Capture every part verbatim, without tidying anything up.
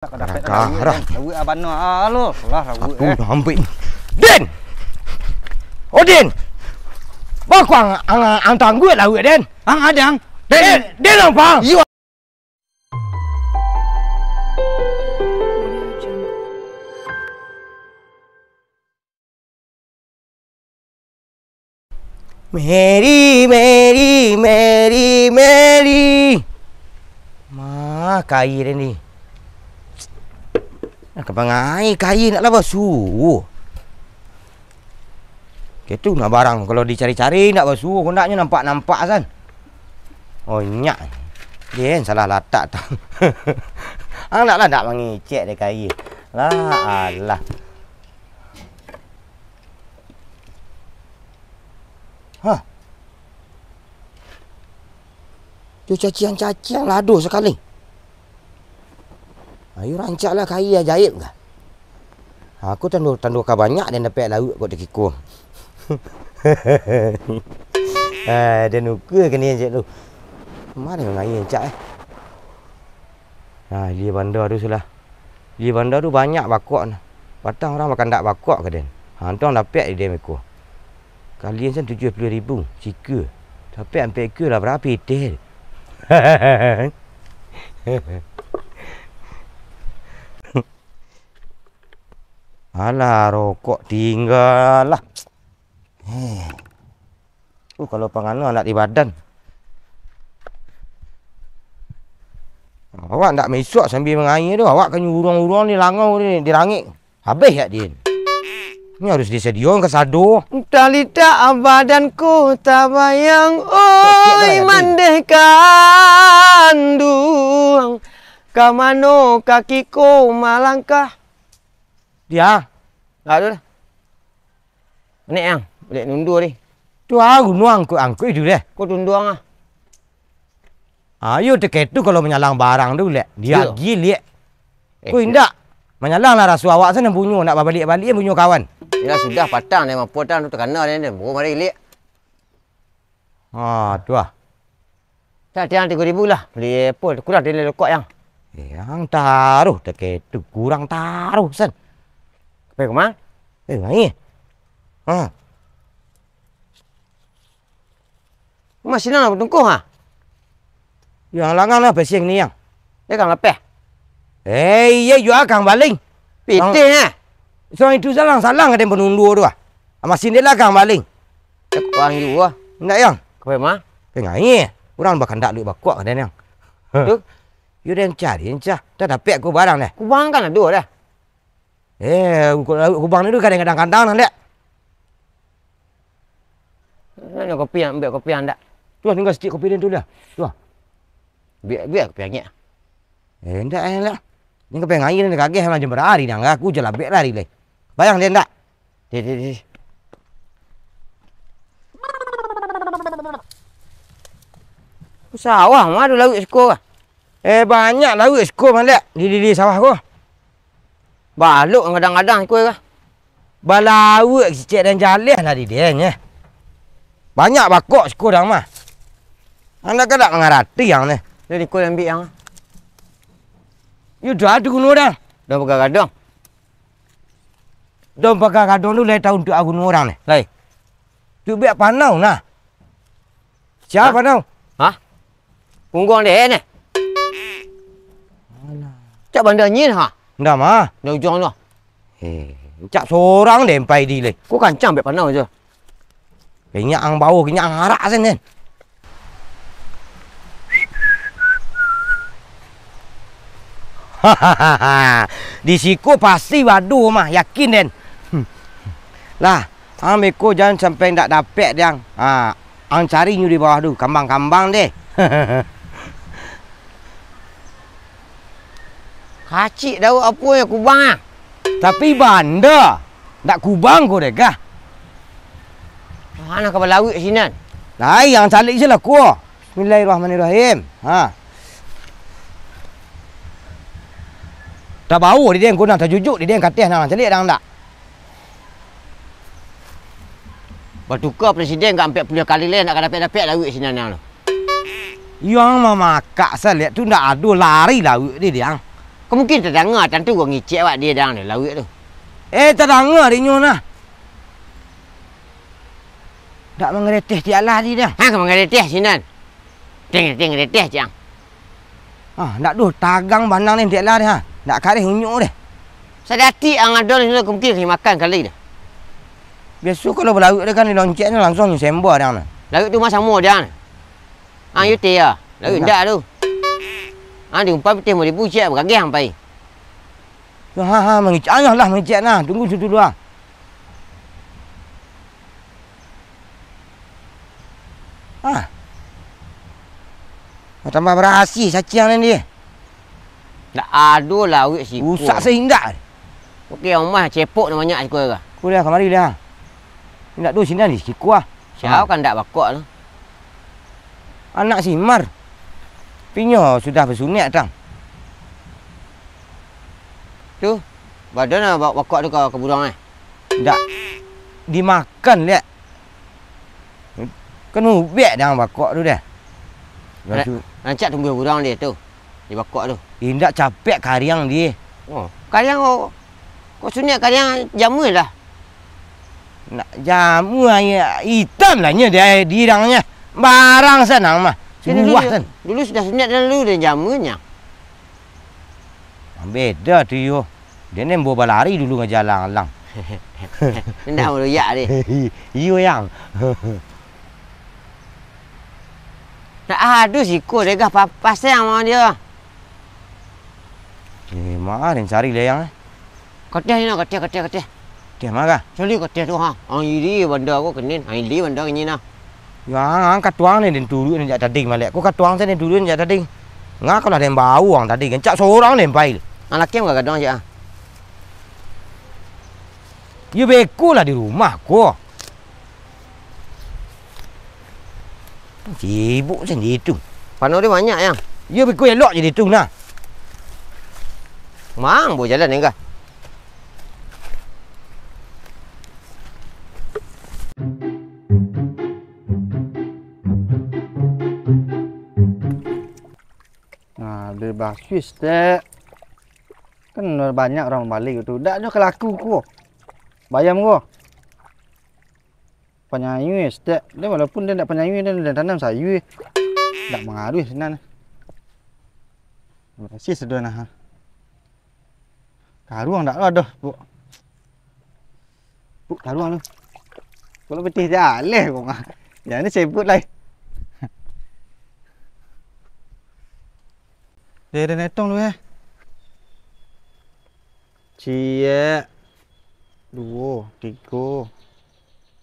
Ka dapek Garah-garah. Lauak, Den. Lauak abano, aloh, lah, lauak, Aku eh. Dah ambil. Den! Oh, Den! Bako ang, ang, ang tangguak lauak, Den? Ang adang. Den, Den, Den, ang pang! Iyo. Mary, Mary, Mary, Mary. Ma, kayi den ni. Nak ka pangai kayi nak lah basuo. Kek tu nak barang kalau dicari-cari nak basuo, kondaknyo nampak-nampak san. Oh, nyak. Den salah latak tu. Ang nak lah nak mangecek dek kayi. Lah, alah. Hah. Tu caciang-caciang lado sakali. Ayo rancaklah kayi ajaib kah. Aku tando, tando ka banyak den dapek lauak kok takiko. Ah, den ukur kini cak tu. Mano ngayi cak eh. Ah, ilia banda tu sulah. Ilia banda tu banyak bakok nah. Patang urang bakandak bakok ka den. Ha, untuang dapek di den beko. Kalian san tujuah puluah ribu, sika. Dapek ampek ika lah bara pitih. Alah, rokok tingga lah. Eh. Uh, kalau pangana anak di badan. Awak ndak maisuak sambil mangaia tu, awak kan uruang-uruang di langau ni, di langik. Habis yak din. Ni harus disediakan kasado. Talitak badanku tabayang, oi, mandeh kanduang. Ka mano kakiko malangkah? Dia. Aduh. Nek ang, lek nundur deh. Tu ah, gunuang angkut-angkut itu deh. Ko tunduang ah. Ayo, takah tu kalau manyalang barang tu, lek. Iyo. Diagiah, lek. Eh, ko indak. Manyalang lah raso awak sana bunyo, nak babaliak-baliak bunyo kawan. Yalah, sudah patang deh, mapo tang tu takana deh, deh. Baru mari, lek. Ha, tu ah. Tak, tiang tigo ribu lah. Beli apo, kurang dari lokok yang. Yang taruh takah tu, kurang taruh, san. Kapai rumah? Eh, mai. Ha. Rumah sinan lah batungkuh, ha? Yang langang lah, pesing ni yang. Dia kan lapeh. Eh, iya jua kang baling. Pitih, eh. Surang itu salang-salang ka den panundur tu, ah. Masin dia lah kang baling. Cak kurang jua. Indak, yang. Kapai rumah? Ka ngai. Urang bakandak duit bakok ka den, yang. Tu? Yo, den cari, encah. Tak dapek ko barang deh. Kubang kan ado deh. Eh, kok lauak kubang ni tu kadang-kadang kandang nan dek. Nak kopi, ambiak kopi andak. Tu lah, tinggal saketek kopi den tu lah. Tu lah. Biak, biak kopi angek. Eh, ndak, eh, ndak. Ni kopi angek ni kageh lah, jam bara hari ni, aku je labek lah hari ni. Bayang dia ndak? Di, di, di. Sawah mah ado lauak siko kah? Eh, banyak lauak siko, Malek, di, di, di sawah ko. Balok kadang-kadang siko kah? Balauak kicek dan jaleh lah di den, eh. Banyak bakok siko dang mah. Anak kan dak mangarati yang ni. Dari ko ambiak yang. Yo dah tu guno dah. Dah pegang gadang. Dong paga gadong tu lai tau untuak a guno urang ni, lai. Tu biak panau nah. Sia panau? Hah? Pungguang dek eh ni. Alah. Cak banda nyin ha. Ndak mah. Ndak ujung tu. Eh, cak sorang deh empai di lai. Ko kancang biak panau je. Kenyak ang bau, kenyak ang arak sen, den. Di siko pasti bado mah, yakin, den. Lah, ang beko jan sampai ndak dapek, dang. Ha, ang cari nyo di bawah tu, kambang-kambang deh. Kacik dauak apo yo kubang ah. Tapi banda, ndak kubang ko deh kah? Ah, nak ka balauik sinan. Lai, ang caliak se lah ko. Bismillahirrahmanirrahim. Ha. Tabao di den ko nah, tajujuk di den ka ateh nah, caliak dang ndak? Batuka presiden ka ampek puluah kali lai, ndak ka dapek-dapek lauik sinan ang tu. Yang mamakak saliak tu ndak ado lari lauik di diang. Ka mungkin tadanga tantu ko ngicek awak di dang tu, lauik tu. Eh, tadanga dek nyo nah. Dak mangareteh tiak lah di dang. Ha, ka mangareteh sinan. Teng, teng, reteh, cang. Ah, ndak doh, tagang banang ni dek lah deh, ha. Ndak kareh unyuk deh. Sadati ang ado ni, ka mungkin ka makan kali deh. Biaso kalau balauik deh kan, di loncek ni langsuang nyo semba dang nah. Lauik tu mah samo dang. Ah, yo teh ya. Lauik indak tu. Ah, diumpan pitih limo ribu, ciek bagageh sampai. Ha, ha, mangicek, ah, lah mangicek nah. Tunggu situ dulu, ah. Ah. Tambah barasih caciang nan dia. Ndak ado lauik siko. Rusak seindak. Oke, omah cepok nan banyak siko ka. Kuliah kamari lah. Indak tu sinan di siko ah. Sia kan ndak bakok tu? Anak si Mar. Pinyo sudah basunek tang. Tu, badan bakok tu ka, ka burang eh. Ndak dimakan liak. Kan ubek dang bakok tu deh. Ra-, rancak tumbuah burang dia tu, di bakok tu. Indak capek kariang dia. Oh, kariang ko, ko sunek kariang jamu lah. Nak jamu aia itam lah nyo dia dirangnyo. Barang sanang mah. Dia dulu, buah dia, san. Dulu sudah sunek dan dulu dia jamunyo. Beda tu yo. Dia ni bawa balari dulu ngaja alang-alang. Indak maluyak deh. Iyo, Yang. Tak ado siko degah pa-, pasang mah dia. Eh, ma den cari lah, Yang, eh? Kateh ni, kateh, kateh, kateh. Kateh ma kah? Cari kateh tu, ha. Ang iri banda ko kenin, ang iri banda kenin, ha. Yo, ang, ang katuang ni den turuik ni jak tadi malek. Ko katuang tadi den turuik ni jak tadi. Nga kalau den bau ang tadi, gancak sorang den pai. Ang laki ang gadang jak, ha. Yo beko lah di rumah ko. Sibuk sendiri tu. Pano dia banyak, Yang. Yo beko elok jadi tu nah. Mang, bawa jalan, Yang, kah? Nah, di basis, Tek. Kan banyak urang mambali tu. Dak ado ka laku ko. Bayam ko. Panyayua, Tek. Dia walaupun dia dak panyayua, dia, dia tanam sayua. Dak mangaruh sinan. Basis sudah nah. Karuang dak lah doh, Puk. Puk, karuang lu. Kalau pitih jaleh kok mah. Jangan disebut lai. Dia ada netong lu, eh. Ciek. Duo, tigo.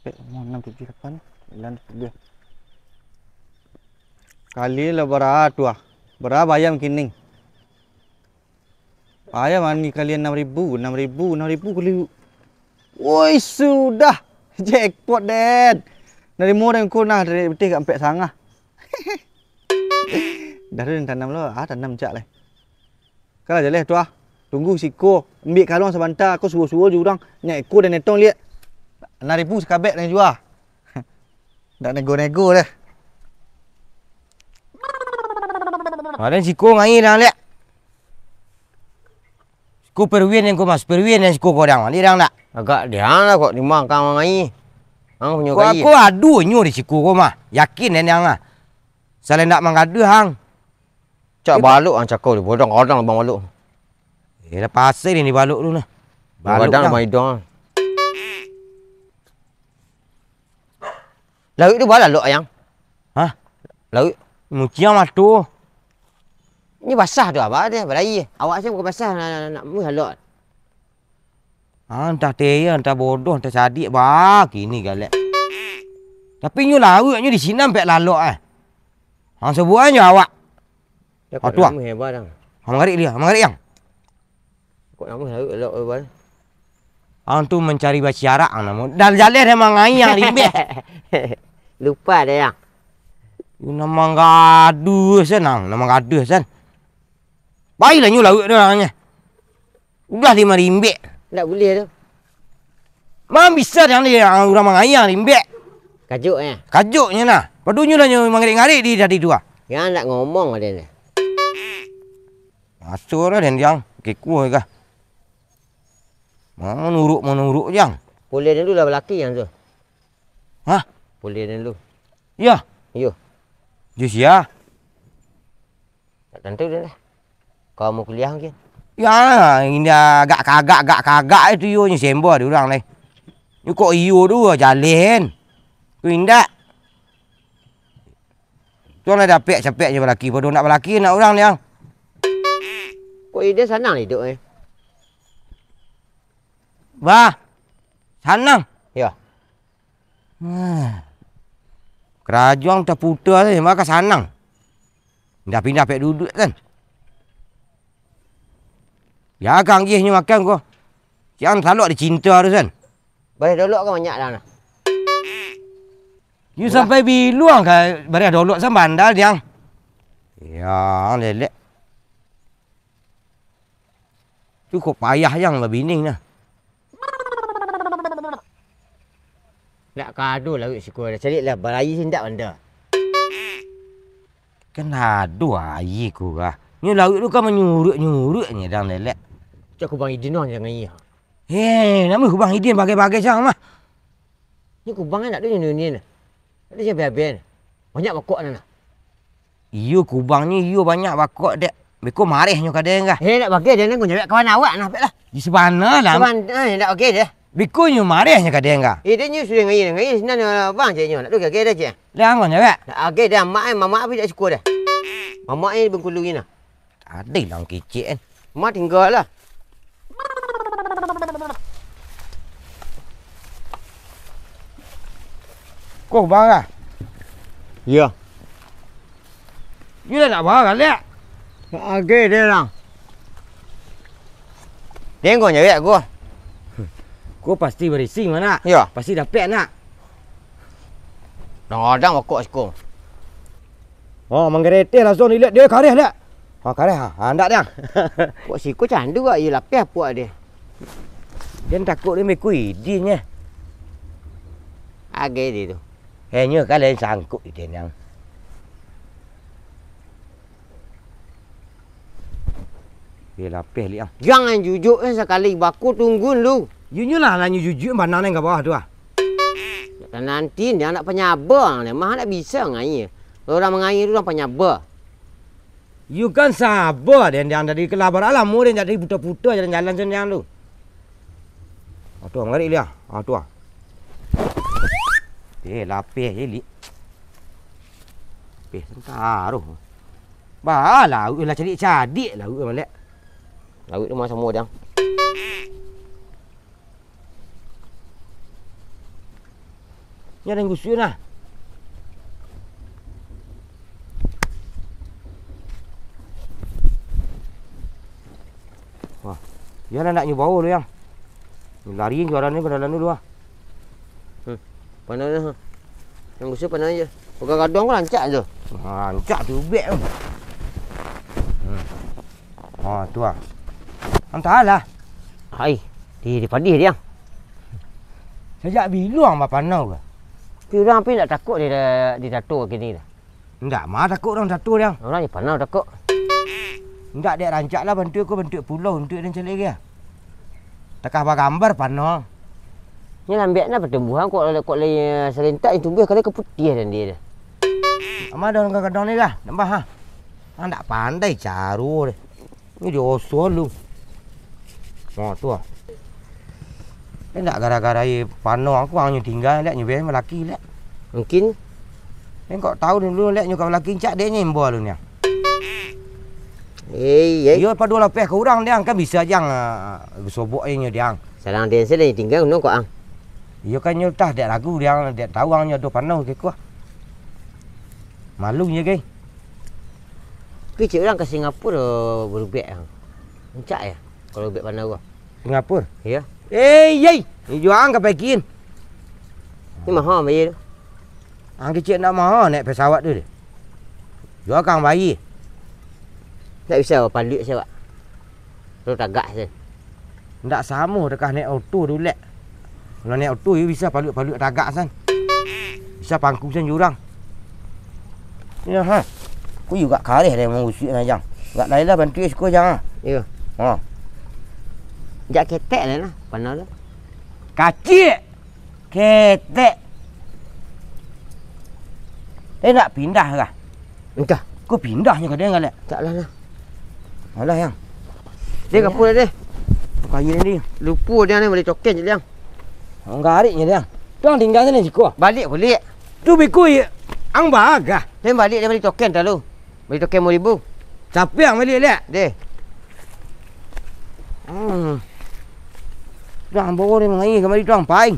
Pek, limo, anam, tujuah, lapan, sambilan, sapuluah. Kali lah bara tu ah. Bara bayam kining. Ayam ani kali anam ribu, anam ribu, anam ribu kali. Woi, sudah. Jackpot, den. Narimo den ko nah, dari betih ka ampek sangah. Dah tu den tanam lo, ah, tanam cak leh. Kan lah jaleh tu ah. Tunggu siko, ambiak kaluang sabanta, ko suo-suo jo urang, nyak iko den etong liak. Anam ribu sakabek den jua. Ndak nego-nego deh. Madan siko ngai dang liak. Siko perwin yang ko mas, perwin yang siko ko dang, liak dang ndak? Agak diang lah kok di mangkang ngai. Ang punyo ko gai. Ko adu nyo di siko ko mah. Yakin den yang ah. Salai ndak manggaduh ang. Cak balok ang cakau tu, bodong-odong lubang balok. Eh, lah pasai ni balok tu nah. Balok gadang dah. Lubang idong. Lauik tu balalok, Ayang? Hah? Lauik. Muciang mah tu. Ni basah tu apa dia, balaie. Awak saya bukan basah nak, nak, nak, nak, nak, Ah, antah teyang, antah bodoh, antah sadiak, bah, kini galak. Tapi nyo lauik nyo di sinan pek lalok, eh. Hang sabuan nyo awak. Ya, ah, kok tu, ah. Namuah hebat, ang. Hang mangarik dia, hang mangarik, yang. Kok namuah lauik lalok, hebat. Hang tu mancari basiarak, hang namo. Dan jaleh dia mangai, yang rimbeh. Lupa dia, yang. Yo, nan manggaduah san, ang. Nan manggaduah san. Bailah nyo lauik dia, hangnyo. Udah limo rimbek. Ndak buliah tu. Mambisa dang di urang mangayang rimbek. Kajuak, eh? Kajuaknyo nah. Padunyo lah nyo mangarik-ngarik di tadi tu ah. Yang ndak ngomong ado ni. Aso lah den, Jang. Keko kah. Manuruk-manuruk, Jang. Pulih dulu lah balaki yang tu. Hah? Pulih dulu. Yo. Yo. Jo sia? Tak tantu den lah. Kau mau kuliah mungkin? Ya, indak agak kagak, agak kagak itu yo nyo sembo di urang lai. Nyo kok iyo tu jalen. Ko indak. Tu lah dapek capek je balaki, pado nak balaki nak urang, Jang. Kok ide sanang idup, eh? Bah, sanang. Yo. Nah. Karajo taputa tu, mako sanang. Indak pindah pek duduak kan. Ya, kanggih nyo makan ko. Siang salok dicinto harus kan. Bareh dolok kan banyak dah nah. Yu sampai biluang ka bareh dolok sambandal, Jang. Ya, lelek. Tu kok payah, Jang, babini nah. Nak ka ado lauik siko dah, caliak lah, baraia sih ndak banda. Kan ado aia ko kah. Nyo lauik tu kan manyuruak-nyuruak nyo dang lelek. Cak kubang idin doang jangan iya. Heh, namo kubang idin bagai-bagai cang mah. Ni kubang nak tu nyo ni. Nak tu nyo bebe. Banyak bakok nah. Iyo, kubangnyo iyo banyak bakok dek. Beko marehnyo ka den kah. Eh, nak bagai den, kau nyawek kawan awak nah, pek lah. Di sabana lah. Kawan, eh, nak bagai deh. Beko nyo marehnyo ka den kah. Eh, dia nyo sudah ngayi, ngayi sinan, bang, cek nyo. Nak tu gagai dah, cek. Lah, angkau nyawek. Nak bagai dah, mak, eh, mamak apa tak suka dah. Mamak ni Bengkulu ni nah. Tadi lah kicik kan. Mak tinggal lah. Kau barah? Iya. Iyo lah nak barah, liak. Nak agih dia lah. Tengok je, liak gua. Gua pasti berisi, mana? Iya. Pasti dapek, nak. Kadang-kadang bakok siko. Oh, manggareteh langsung dilihat, dia kareh, liak. Ha, kareh, ha. Ha, ndak, Dang. Kok siko candu, Wak? Iyo lapeh apuak dia. Dia takut dia mekui idin, eh. Agak dia tu. Eh, nyo kan lain sangkut idin, Dang. Dia lapeh, liak, ah. Jangan jujuk, eh, sakali baku tunggu lu. Yo, nyo lah, lah nyo jujuk, banang nang ka bawah tu, ah. Nanti dia nak penyabang, dia mah nak bisa ngai. Orang mangai tu orang penyabang. Yu kan saba den, den dari kelabar alamo den dari puta-puta jalan-jalan sen den tu. Ah, tu, mangarik liak. Ah, tu ah. Eh, lapeh je, Lik. Lapeh santaro. Bah, lauik lah cadik-cadik lauik malek. Lauik tu mah samo, Dang. Nyo den gusuak nah. Wah, yo lah nak nyo bawo lu, Yang. Lari jualan ni ka dalam dulu ah. Hmm. Panah nah. Nan gusuak panah je. Pagang gadang ko rancak je. Rancak tu ubek tu. Hmm. Ha, tu ah. Antahlah. Hai, di, di padih dia. Sajak bilo ang bapanau ka? Tapi urang api ndak takut di, di tato kini dah. Ndak mah takut urang tato dia. Urang je panau takut. Ndak dek rancak lah bantuak ko, bantuak pulau, bantuak dan calik dia. Takah bagambar panau. Ni lambek nah pertumbuhan kok, kok lai serentak yang tumbuh kali ke putih dan dia dah. Ama dah gadang ni lah, nambah ha. Ah, ndak pandai caro deh. Ni dioso lu. Oh, tu ah. Ni ndak gara-gara ye panau aku ang nyo tingga, liak nyo ben malaki, liak. Mungkin. Ni kok tahu dulu, liak nyo ka malaki, cak dek nyo imbo lu ni. Eh, eh. Iyo, pado lapeh ka urang, Diang, kan bisa, Diang, ah, basobok nyo, Diang. Sarang den se lah tingga, nunggu ang. Iyo kan nyo tah dek lagu, Diang, dek tahu ang nyo ado panau ke kuah. Malu nyo, geng. Kecek urang ka Singapura barubek ang. Rancak ya, kalau barubek panau ko. Singapura? Iyo. Eh, yei! Ni juo ang ka paikin. Ni maha bayar tu. Ang kecek ndak maha naik pesawat tu deh. Juo kang bayar. Ndak bisa paluik se, Wak. Tu tagak se. Ndak samo dekah naik oto dulek. Kalau naik oto, iyo bisa paluik-paluik tagak san. Bisa pangku san jurang. Iyo ha. Ku juo kareh deh mangusuak najang. Agak lai lah bantuak siko, Jang. Iyo. Ha. Jak ketek lah nah, panau tu. Kaciak! Ketek! Eh, nak pindah kah? Entah. Ko pindahnyo ka den, Alek? Tak lah, nah. Alah, Yang. Deh, kapo dah, deh. Kayu ni, deh. Lupo dia ni bali token je, Liang. Anggariknyo, Liang. Tu ang tinggal siko. Baliak, baliak. Tu biko ye. Ang bagah. Den baliak, dia bali token dah lu. Bali token limo ribu. Capek ang baliak, Liak. Deh. Hmm. Dah, ang bawa dia mangaia kamari tu, ang paing.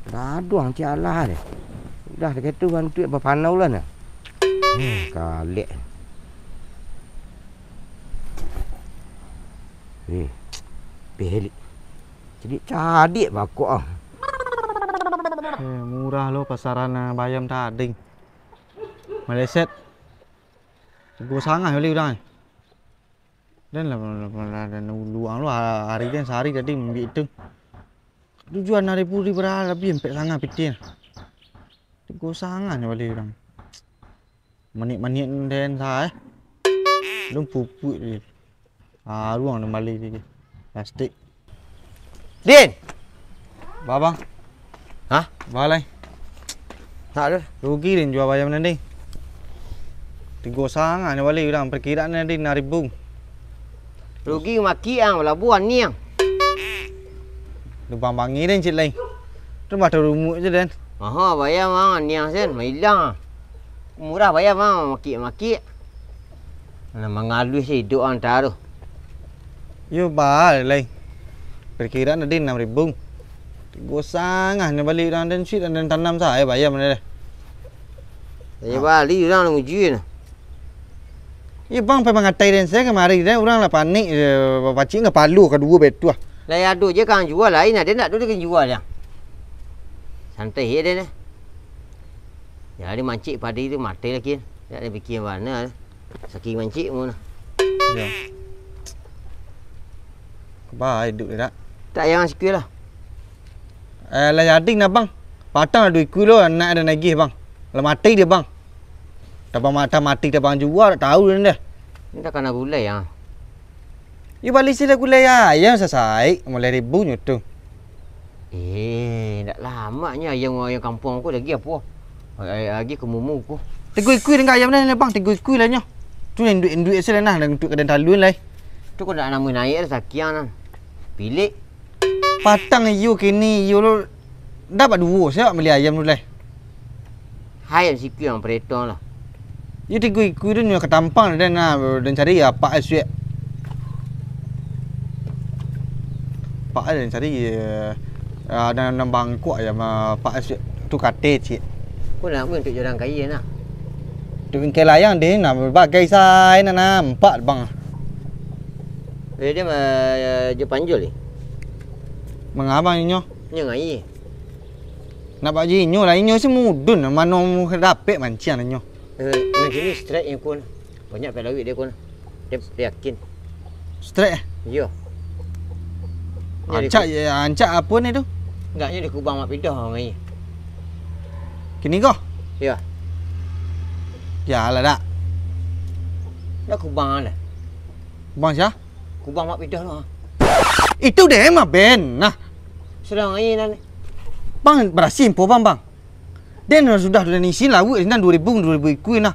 Gaduang ti alah deh. Udah dek itu bantuak bapanau lah nah. Hmm, kalek. Eh, pelik. Cadiak-cadiak bakok ah. Eh, murah lo pasaran, ah, bayam tading. Maleset. Tigo sangah bali urang, eh. Den lah, lah, lah, lah, lah, uluang lo ha-, hari den sahari tadi mambiak itu. Tujuan hari puri bara labiah ampek sangah pitih. Tigo sangah nyo bali urang. Manik-manik den sa, eh. Lun pupuik tu. Aruang den bali tu. Plastik. Din! Ba, Bang. Hah? Ba lai. Nak tu? Rugi den jua bayam nan, Din. Tigo sangah nyo bali urang, parkiraan nan, Din, limo ribu. Rugi maki ang, balabuah niang. Lubang bangi den cik lai. Tu mah tarumuik je den. Maha bayam ang, niang sen, mailang. Murah bayam ang, makik-makik. Nah, mangaluih se iduik ang taruh. Yo, ba lai. Parkiraan tadi enam ribu. Tigo sangah nyo bali urang den, suik den tanam sae bayam ni deh. Yo, bali urang lah muji nah. Yo, bang, pai mangatai den sae kamari deh, urang lah panik, eh, pacik ngapalo kaduo betuah. Lai ado je kang jua lain, ado ndak tu den jua yang. Santai je den deh. Jadi mancik padi tu mati lagi. Ndak ada pikir bana. Saking mancik mu nah. Yo. Ba iduik dak? Tak yang sikit lah. Eh, lah jadi nah, Bang. Patang lah duo ikua lo, anak ado nagih, Bang. Lah mati dia, Bang. Tabang mata mati, tabang jua, dak tahu dia dah. Ni dah kana gulai, ah. Yo bali sila gulai ayam sasaik, limo ribu nyo tu. Eh, ndak lamaknyo ayam, ayam kampuang ko lagi apo? Lagi kemumu ko. Tigo ikua dengan ayam ni, Bang, tigo ikua lah nyo. Tu induik-induik se lah nah, induik kadan talun lai. Tu ko ndak namuah naik dah sakiang nah. Pilik. Patang iyo kini iyo lo. Dapat duo, sia bali ayam tu lai. Hai, sikua yang paretong lah. Iyo tigo ikua tu nyo katampang den nah, den cari apak suek. Apak den cari, eh, ah, nan, nan bangkok ayam, ah, apak suek tu kate ciek. Ko nak untuak jalan kaya nak. Tu bingkai layang den nah, bagai sae nah, nampak bang. Eh, dia mah, eh, je panjul ni. Mangabang inyo? Nyo ngai. Nak bak inyo lah, inyo se mudun, mano dapek manciang inyo. Eh, nan kini strike yang kun. Banyak pai lawik dia kun. Dia, dia yakin. Strike eh? Iyo. Ancak, ancak apo ni tu? Enggak, nyo di kubang mak pidah ngai. Kini ko? Iyo. Ya lah dak. Dak kubang lah. Kubang sia? Kubang mak pidah tu, ha. Itu deh mah ben. Nah. Sudah ngai nan. Bang, barasi info bang, bang. Den sudah tu den isi lawik sinan duo ribu, duo ribu ikua nah.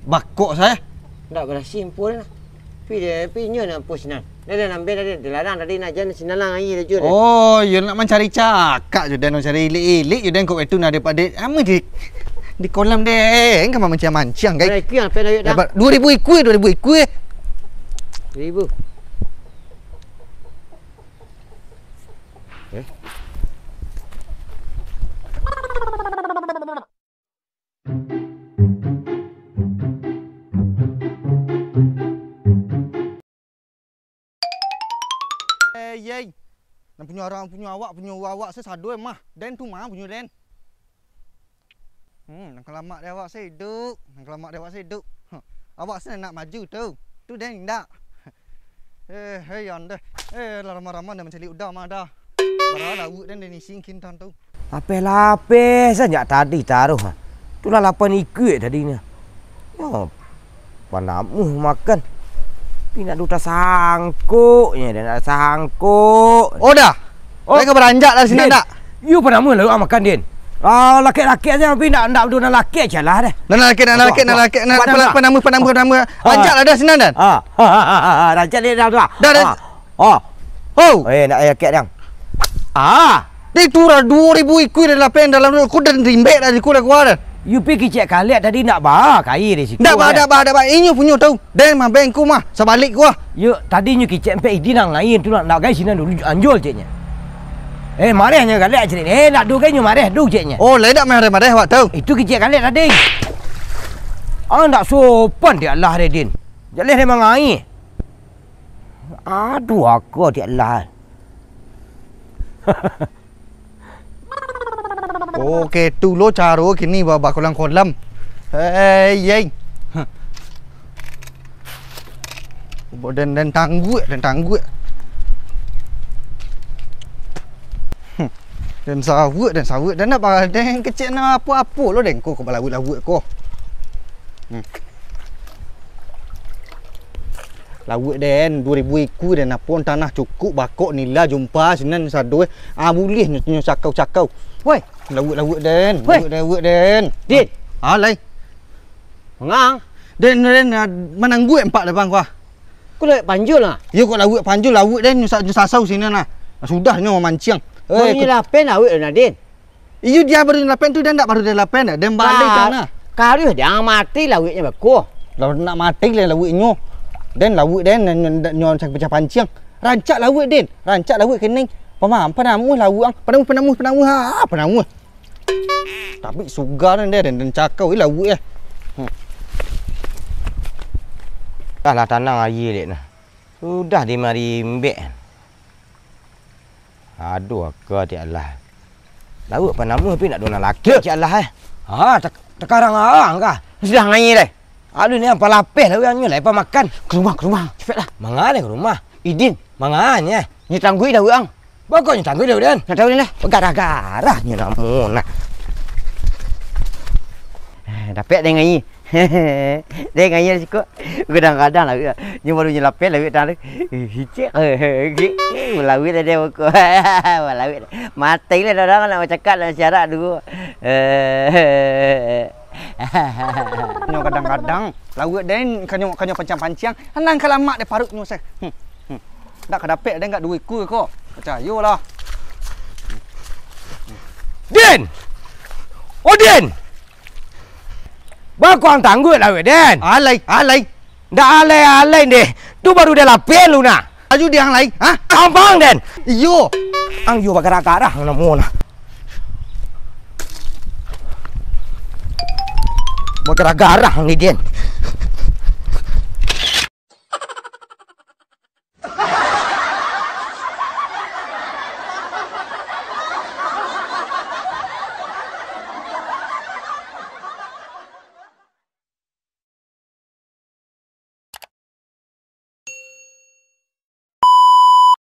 Bakok sae. Ndak barasi info nah. Pi dia, pi nyo nak pos sinan. Dah, dah, nambah dah, dah. Dilarang tadi nak jan sinan lah ngai dah, Jun. Oh, yo nak mancari cakak je den, nak cari ilik-ilik je den, kok itu nah daripada, ama di, di kolam den, kan mancang-mancang, guys. Berapa ikua, apa dah, dah? Duo ribu ikua, duo ribu ikua. Duo ribu. Eh? Eh, yei. Nan punyo arang, punyo awak, punyo awak se sado mah. Den tu mah punyo den. Hmm, nan kalamak di awak se iduik, nan kalamak di awak se iduik. Huh. Awak se nak maju tu. Tu den indak. Eh, hei, andeh. Eh, lah ramah-ramah dah mancaliak uda mah dah. Bara lawik den, den isi kintan tu. Lapeh-lapeh sajo tadi taruh. Tu lah lapan ikua tadi nyo. Yo, panamuah makan. Tapi nak duta sangkok, yo, dah nak sangkok. Oh, dah. Oh. Lai ka baranjak dari sinan, Din, ndak? Yo, panamuah lah makan, Din. Ah, lakek-lakek aja, tapi ndak, ndak duta lakek je lah deh. Nah, nah, lakek, nah, lakek, nah, lakek, nah, panamuah, panamuah, panamuah. Ah. Rancak lah dah sinan, Dan. Ah, ah, ah, ah, ah, rancak deh dah tu, ah. Dah, dah. Ah. Oh. Eh, nak lakek, Dang. Ah. Deh, tu lah duo ribu ikua dari lapiak dalam tu. Ko den rimbek dari ko lah kaluar. Yo pai kicek kalek tadi nak ba, kai dari siko. Ndak ba, ndak ba, ndak ba. Inyo punyo tahu. Den mah bengku mah, sabalik ko ah. Yo, tadi nyo kicek ampek Idin nan lain tu nak, nak gai sinan dulu, anjol ceknyo. Eh, mareh nyo galak cek ni. Eh, nak duo gai nyo mareh, duo ceknyo. Oh, lai dak mareh-mareh awak tu. Itu kicek kalek tadi. Ah, ndak sopan dek alah deh, Din. Jaleh deh mangai. Aduh, aku dek alah. Oke, tu lo caro kini ba-, bakolam-kolam. Hei, yei. Hah. Den, den tangguak, den tangguak. Hmm. Den sawak, den sawak. Den nak ba-, den kecek nak apo-apo lo den ko, ko balawak-lawak ko. Hmm. Lawak den, duo ribu ikua den, apo tanah cukuik, bakok, nila, jumpa, sinan sado, eh. Ah, buliah nyo, nyo cakau-cakau. Woi. Lawak-lawak den, woi. Lawak-lawak den. Din. Ah, lai. Mangang. Den, den, ah, manangguak ampak dapang ko ah. Ko lawak panjul ah. Yo, kok lawak panjul, lawak den, nyo sa-, nyo sasau sinan ah. Sudah nyo mamanciang. Eh, ko nyo lapen lawak den, Din. Iyo, dia baru lapen tu, dia ndak baru dia lapen, dia balik Ka-, sana. Karuih dia mati lawaknyo beko. Lah nak mati lah lawaknyo. Den lawak den, nyo, nyo, nyo pacah panciang. Rancak lawak den, rancak lawak kening. Pamam, panamuah lawak ang, panamuah, panamuah, panamuah, ha, panamuah. Tapi sugar den, den, den cakau lawak eh. Hmm. Dah lah tanang aia dek nah. Sudah di mari imbek. Aduh, aka ti alah. Lawak panamuah tapi nak dona laki ti alah eh. Ha, tak-, takarang ah kah? Sudah ngai deh. Aduh, ni ampalapeh lah urang nyo lah, ampamakan. Ka rumah, ka rumah. Cepetlah. Manga deh ka rumah? Idin. Manga nyo? Nyo tangguak lawak ang. Baa kok nyo tangguak lawak den? Nak tahu ni lah. Garah-garah nyo namo nah. Eh, dapek deh ngai. Deh, ngayal siko. Kadang-kadang lah, nyo baru nyo lapeh lah, tang tu. Hicik. Malawik lah dia buku. Malawik. Mati lah orang nak bacakak, nak syarak dulu. Nyo kadang-kadang, lawik den kanyo, kanyo panciang-panciang, anang ka lamak deh parut nyo seh. Hmm. Hmm. Ndak ka dapek den, ndak duo ikua ko. Picayolah. Din! Oh, Din! Baa kok ang tangguak lawak den? Alai, alai. Ndak alai-alai deh. Tu baru dah lapeh lu nah. Aju di ang lai, ha? Ampang den. Iyo. Ang iyo bagarah-garah namo nah. Bagarah-garah ni den.